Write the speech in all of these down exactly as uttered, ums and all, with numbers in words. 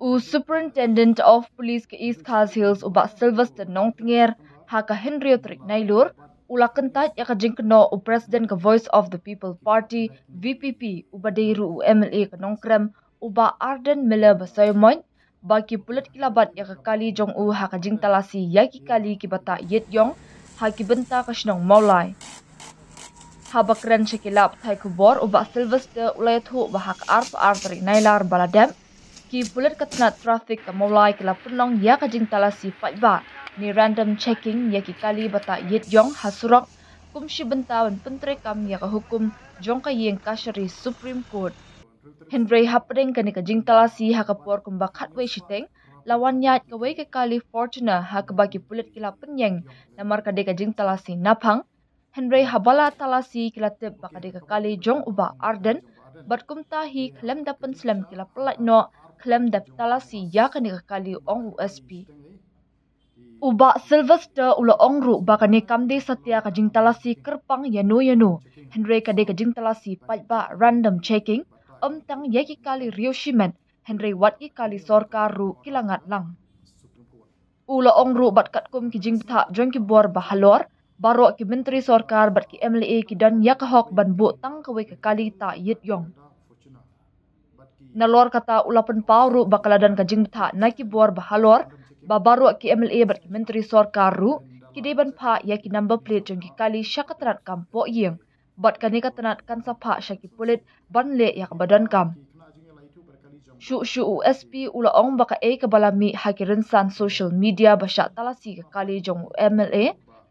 U Superintendent of Police ka East Khasi Hills u Bah Sylvester Nongtnger ha ka hynriew tarik Nailur u la kyntait ïa ka jingkynnoh u President ka Voice of the People Party, V P P, u ba dei ruh u M L A ka Nongkrem, u Bah Ardent Miller Basaiawmoit, ba ki pulit ki la bat ïa ka kali jong u ha ka jingtalasi ïa ki kali kiba tah ïit ïong ha ki bynta ka shnong Mawlai. Haba kren sha ki lad pathai khubor, u Bah Sylvester u la ïathuh ba ha ka arphew ar tarik Nailar ba la dep, ki pulit ka tnat traffic ka Mawlai ki la pynlong ïa ka jingtalasi paidbah ne random checking ïa ki kali ba tah ïit ïong ha surok, kum shi bynta ban pyntreikam ïa ka hukum jong ka ïing kashari Supreme Court. Hynrei hapdeng kane ka jingtalasi ha ka por kumba khatwei shiteng, la wan ïaid kawei ka kali Fortuner ha kaba ki pulit ki la pynïeng namar ka dei ka jingtalasi naphang. Hynrei haba la talasi ki la tip ba ka dei ka kali jong u Bah Ardent, bad kumta hi khlem da pynslem ki la pyllait noh khlem da talasi ïa kane ka kali, ong u S P. U Bah Sylvester u la ong ruh ba kane kam dei satia ka jingtalasi kyrpang ïano ïano, hynrei ka dei ka jingtalasi paidbah, random checking, ym tang ïa ki kali riewshimet, hynrei wat ki kali sorkar ruh ki la ngat lang. U la ong ruh bad katkum ki jingbthah jong ki bor ba halor, baroh ki myntri sorkar bad ki M L A ki don ïa ka hok ban buh tang kawei ka kali tah ïit ïong. Nalor kata u la pynpaw ruh ba ka la don ka jingbthah na ki bor ba halor, ba baroh ki M L A bad ki myntri sorkar ruh ki dei ban phah ïa ki number plate jong ki kali sha ka tnat kam pohïing, bad kane ka tnat kan sa phah sha ki pulit ban leh ïa kaba donkam. Shuh shuh u S P u la ong ba kaei kaba la mih ha ki rynsan social media ba shah talasi ka kali jong u M L A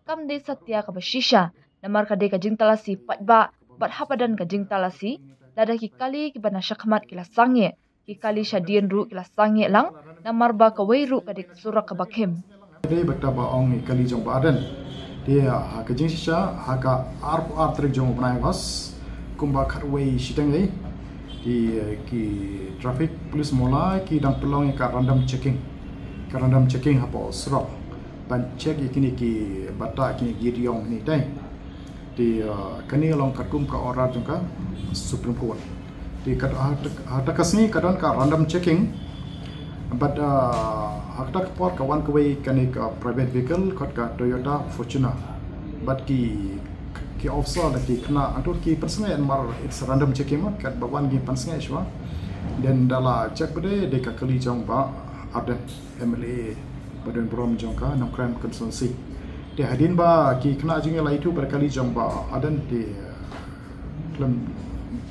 kam dei satia kaba shisha, namar ka dei ka jingtalasi paidbah, bad haba don ka jingtalasi, lada ki kali kiba na shakhmat ki la sangeh, ki kali shadien ruh ki la sangeh lang, namar ba kawei ruh ka dei ka surok kaba khim. Dei bad kaba ong i kali jong Bah Ardent. Te ha ka jingshisha, ha ka arphew ar tarik jong u bnai August, kumba khatwei shiteng ei, te ki traffic police Mawlai ki dang pynlong ïa ka random checking. Ka random checking hapoh surok ban check ïa kine kiba tah kine ki ïit ïong ne tai. Te, uh, kane long katkum ka order jong ka Supreme Court. Te kat, ha, ha kata ka sngi ka don ka random checking. Bad, uh, ha kata ka por ka wan kawei kane ka private vehicle, kot ka Toyota Fortuner. Bad ki, ki officer da ki khynnah, hangto ki pynsngew namar it's a random checking mo, katba wan ki pynsngew shuwa. Then da la check pat de, dei ka kali jong Bah Ardent, M L A ba don burom jong ka Nongkrem constituency. Te hadien ba ki khynnah jong ngi la ïathuh ba kali jong Bah Ardent, te khlem,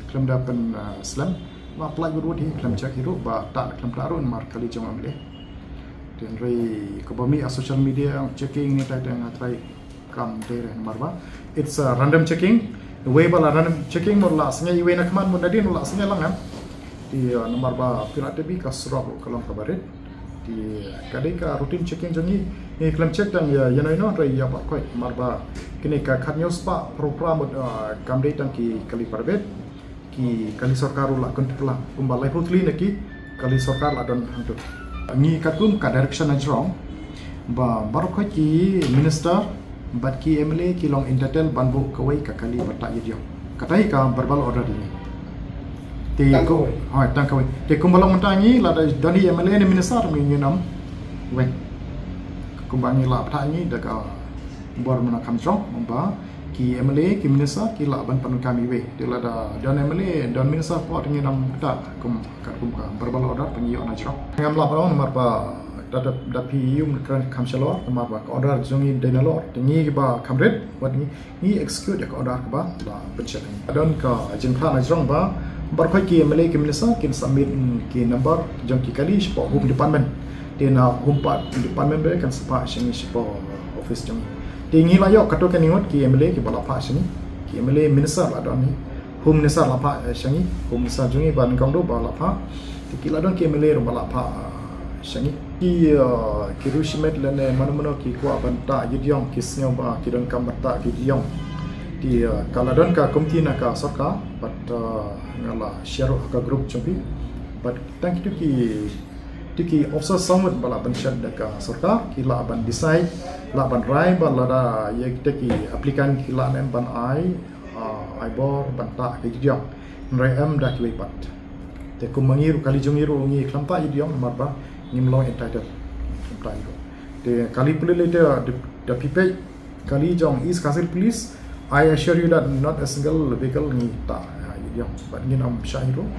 khlem da pyn, uh, slem, la pyllait wut wut hi, khlem check hi ruh ba tah khlem tah ruh namar kali jong M L A. Te hynrei kaba mih ha social media checking ne tai te nga trai kam dei re namar ba it's a random checking. Wei ba la random checking mo la sngewbha wei na khmat mo nadien la sngewbha lang em. Te, uh, namar ba phi la tip hi ka surok ka long kaba rit. Te ka dei ka routine checking jong ngi. Ngi khlem check tang ïa, ïa ïano ïano, hynrei ïa baroh khoit namar ba kine ka khathynñiew spah phra phra mo, uh, kam dei tang ki kali private. Ki kali sorkar ruh la kynthoh lang kumba laiphew tylli na ki kali sorkar la don hangto. Ngi katkum ka direction na jrong ba baroh khoit ki minister bad ki M L A ki long entitled ban buh kawei ka kali ba tah ïit ïong. Kata hi ka verbal order ngi. Te tang ko, kawei. Hoi, tang kawei. Te kumba long mynta ngi lada don hi M L A ne minister ngi ngin ym weng. Kumba ngi la phah ngi da ka bor mynta kham jrong ba ki M L A, ki minister, ki lah ban pyndonkam iwei. Te lada don M L A, don minister pat ngi dang kata kum, kat kum ka verbal order pynïoh na jrong. Ngam lah ban ong namar ba da, da, da phi ïohi kren kham shalor, namar ba ka order jong ngi dei nalor. Te ngi ba kham rit, wat ngi, ngi execute ïa ka order kaba la pynshai. Don ka jingphah na jrong ba, baroh khoit ki M L A, ki minister, kin submit, mm, ki number jong ki kali shapoh Home Department. Te na Home pa-, Department ba kan sa phah sha ngi shapoh office jong ngi. Te ngi la ïoh katto katne ngut ki M L A kiba la phah sha ngi. Ki M L A, minister la don hi. Home Minister la phah, eh, sha ngi. Home Minister jong ngi ba nyngkong ruh ba la phah. Te ki la don ki M L A ruh ba la phah, eh, sha ngi. Ki, eh, ki riewshimet lane mano mano ki kwah ban tah ïit ïong, ki sngew ba ki donkam ban tah ïit ïong. Te, eh, ka la don ka komiti na ka sorkar bad, eh, nga la share ruh ha ka group jong phi. Bad tang kito ki Te ki officer saw ngut ba lah ban shet da ka sorkar, ki lah ban decide, lah ban rai ba lada ïa kita ki applicant ki lah ne em ban ai, ah, ai bor ban tah ka ïit ïong. Hynrei em da kiwei pat. Te kum ma ngi ruh, kali jong ngi ruh ngi khlem tah idiong namar ba ngim long entitled. Khlem tah idiong. Te kali police lei te da phi peit kali jong East Khasi Police, I assure you that not a single vehicle ngi tah idiong. But ngin ym shah idiong.